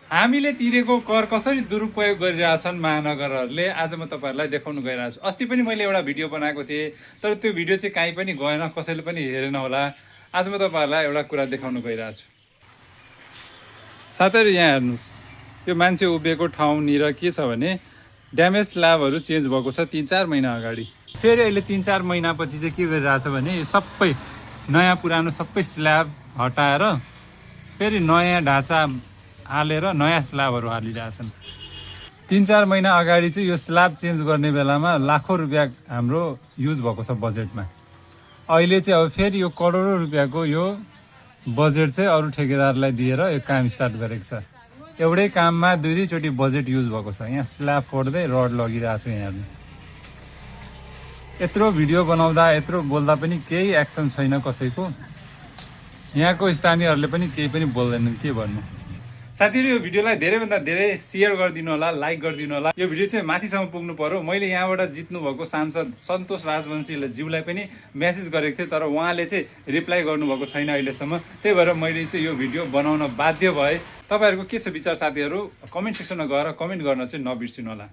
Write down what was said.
हामीले तिरेको कर कसरी दुरुपयोग गरिरहेछन् महानगरहरूले आज म तपाईँहरूलाई देखाउन गइरहेको छु। अस्ति पनि मैले एउटा भिडियो बनाएको थिएँ, तर त्यो भिडियो चाहिँ कहीँ पनि गएन, कसैले पनि हेरेन होला। आज म तपाईँहरूलाई एउटा कुरा देखाउन गइरहेको छु। साथैहरू यहाँ हेर्नुहोस्, यो मान्छे उभिएको ठाउँनिर के छ भने ड्यामेज स्ल्याबहरू चेन्ज भएको छ 3-4 महिना अगाडि। फेरि अहिले 3-4 महिनापछि चाहिँ के गरिरहेछ भने यो सबै नयाँ पुरानो सबै स्ल्याब हटाएर फेरि नयाँ ढाँचा हालेर नयाँ स्ल्याबहरू हालिरहेछन्। 3-4 महिना अगाडि चाहिँ यो स्ल्याब चेन्ज गर्ने बेलामा लाखौँ रुपियाँ हाम्रो युज भएको छ बजेटमा। अहिले चाहिँ अब फेरि यो करोडौँ रुपियाँको यो बजेट चाहिँ अरू ठेकेदारलाई दिएर यो काम स्टार्ट गरेको छ। एउटै काममा 2-2 चोटि बजेट युज भएको छ। यहाँ स्ल्याब फोड्दै रड लगिरहेको छ। यहाँ यत्रो भिडियो बनाउँदा यत्रो बोल्दा पनि केही एक्सन छैन कसैको। यहाँको स्थानीयहरूले पनि केही पनि बोल्दैनन्, के भन्नु। साथीहरू यो भिडियोलाई धेरैभन्दा धेरै सेयर गरिदिनु होला, लाइक गरिदिनु होला। यो भिडियो चाहिँ माथिसम्म पुग्नु पर्यो। मैले यहाँबाट जित्नु भएको सांसद सन्तोष राजवंशीले ज्यूलाई पनि मेसेज गरेको थिएँ, तर उहाँले चाहिँ रिप्लाई गर्नुभएको छैन अहिलेसम्म। त्यही भएर मैले चाहिँ यो भिडियो बनाउन बाध्य भएँ। तपाईँहरूको के छ विचार साथीहरू? कमेन्ट सेक्सनमा गएर कमेन्ट गर्न चाहिँ नबिर्सिनु होला।